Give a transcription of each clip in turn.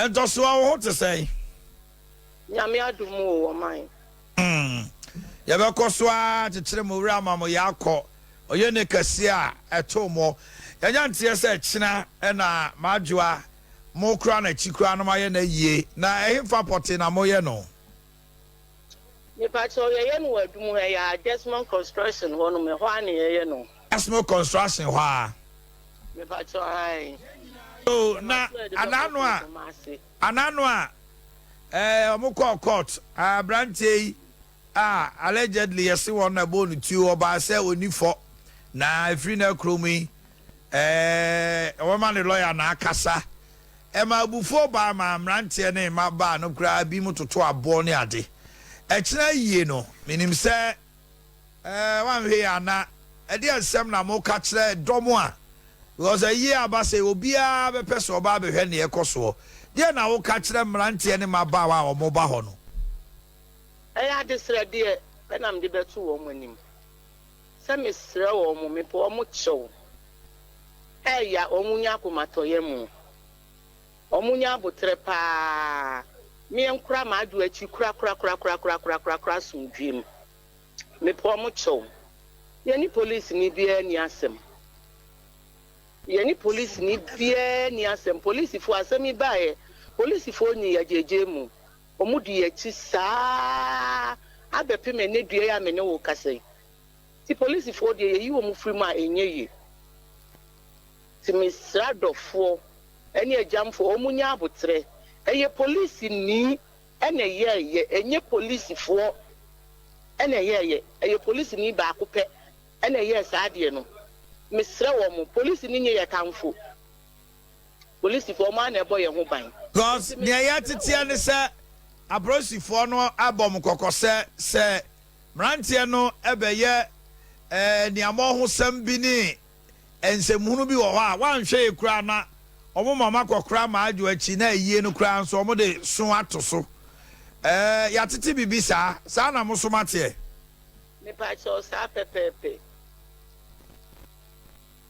Ntɔsoa, wo ho te sɛn? Nyame adom o, ɔman. Yɛbɛkɔ so ara kyekyere mo werɛ ama mo yɛakɔ ɔyɛ ne kɛseɛ a ɛtoo mo. Yɛanya nteɛ sɛ kyena na m'adwoa mo kora n'akyi koraa no moayɛ no ayie. Na ɛhefa pɔtee na moyɛ no? Mepakyɛw, yɛyɛ no wɔ Adum ha yi ara, Desmond Construction hɔ nom, ɛhɔ ara na yɛyɛ no. Desmond Construction hɔ ara? Mepakyɛw, ae. Oh, na anano a, anano a, ɛɛ, wɔn kɔɔ court, aberanteɛ yi a allegedly yɛse wɔn na ɛbɔɔ no tuo, ɔbaa sɛ ɔnni fɔ, na ɛfiri no akuro mu yi, ɛɛ, wɔma ne lawyer na akasa. Ɛma abufuo baa maa mmeranteɛ ne mmabaa no koraa binom toto aboɔ ne ade. Ɛkyena yie no, menim sɛ ɛɛ woanhwɛ yie a na ɛdeɛn nsɛm na moka kyerɛ dɔm a, because ayie aba sɛ obiara bɛpɛ sɛ ɔba abɛhwɛ deɛ ɛrekɔ soɔ. Deɛn na woka kyerɛ mmeranteɛ ne mmabaawa a wɔba hɔ no? Ɛyɛ adesrɛdeɛ na mede bɛto wɔn anim sɛ mesrɛ wɔn, mepɛ wɔn kyɛw. Ɛya wɔn nya akomatɔyam. Wɔn nya aboterɛ paa. Meɛ nkora m'adwo akyi korakorakorakorakorakorakora asomdwoeɛ mu. Mepɛ wɔn kyɛw. Yɛne polisini biara nni asɛm. Yɛne polisini biara nni asɛm. Polisifoɔ, asɛm yi baeɛ, polisifoɔ nyii yɛn agyeegyee mu. Wɔn di yɛn akyi saa abɛpem ɛnnɛ dua yi a me ne wo rekasa yi. Nti polisifoɔ deɛ yɛyi wɔn firi mu a ɛnyɛ yie. Nti mesrɛ adɔfoɔ ne agyamfoɔ wɔn nya aboterɛ. Ɛyɛ polisini na ɛyɛɛyɛ, ɛnyɛ polisifoɔ na ɛyɛɛyɛ. Ɛyɛ polisini baako pɛ na ɛyɛɛ saa adeɛ no. Mesrɛ wɔn, polisini nyɛ yɛn tamfo. Polisifoɔ wɔn ara na ɛbɔ yɛn ho ban. Because nea yɛteteɛ ne sɛ apolisifoɔ no abɔ mo kɔkɔ sɛ sɛ mmeranteɛ no bɛyɛ aniammɔhosɛm bi ne nsɛmhunu bi wɔ hɔ a, woanhwɛ yie koraa na wɔma wɔakɔkora Maadwo akyi na ayie no koraa nso wɔde so ato so. Yɛatete biribi saa. Saa na mo nso moateɛ? Mepakyɛw, saa pɛpɛɛpɛ.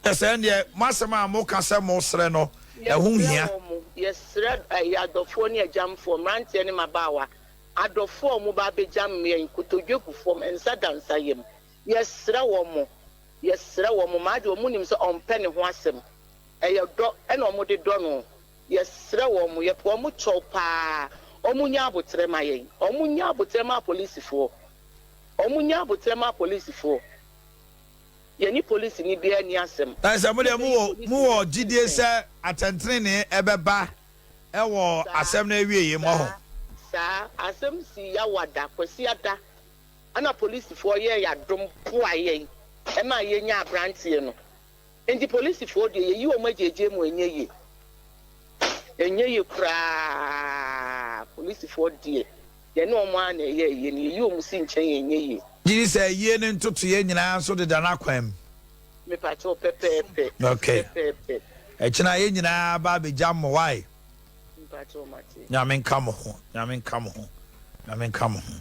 Kyerɛ sɛ ɛndeɛ mo asɛm a moka sɛ mosrɛ no, ɛho hia. Yɛsrɛ wɔn, yɛsrɛ ɛyɛ adɔfoɔ ne agyamfoɔ, mmeranteɛ ne mmabaawa, adɔfoɔ a wɔba abɛgyam yɛn, kotodwe gu fam, nsa da nsa yam. Yɛsrɛ wɔn, yɛsrɛ wɔn, maa deɛ wɔnim sɛ ɔmpɛ ne ho asɛm, ɛyɛ dɔ na wɔde dɔ no, yɛsrɛ wɔn, yɛpɛ wɔn kyɛw paa, wɔnyɛ aboterɛ ma yɛn, wɔnyɛ aboterɛ ma apolisifoɔ, wɔnyɛ aboterɛ ma apolisifoɔ. Yɛne polisini biara nni asɛm. Na sɛ mo deɛ mowɔ mowɔ gyidie sɛ atɛntenenee ɛbɛba ɛwɔ asɛm no awieɛ mu, ɔho? Saa, saa, asɛm sii Yawada, Kwasiada, ɛna polisifoɔ yɛɛ yɛn adom boaa yɛn maa yɛnyaa aberanteɛ no. Enti polisifoɔ deɛ yɛyi wɔn agyeegyee mu ɛnyɛ yie. Ɛnyɛ yie koraa. Polisifoɔ deɛ yɛne wɔn ara na ɛyɛ ayie no, yɛyi wɔn si nkyɛn a ɛnyɛ yie. Gye di sɛ ayie no ntotoeɛ nyinaa nso deda n'akwan mu. Mepakyɛw, pɛpɛɛpɛ. Okay. Pɛpɛɛpɛ. Ɛkyena yɛn nyinaa ba abɛgya mo wai. Mepakyɛw, mate. Nyame nka mo ho, Nyame nka mo ho, Nyame nka mo ho.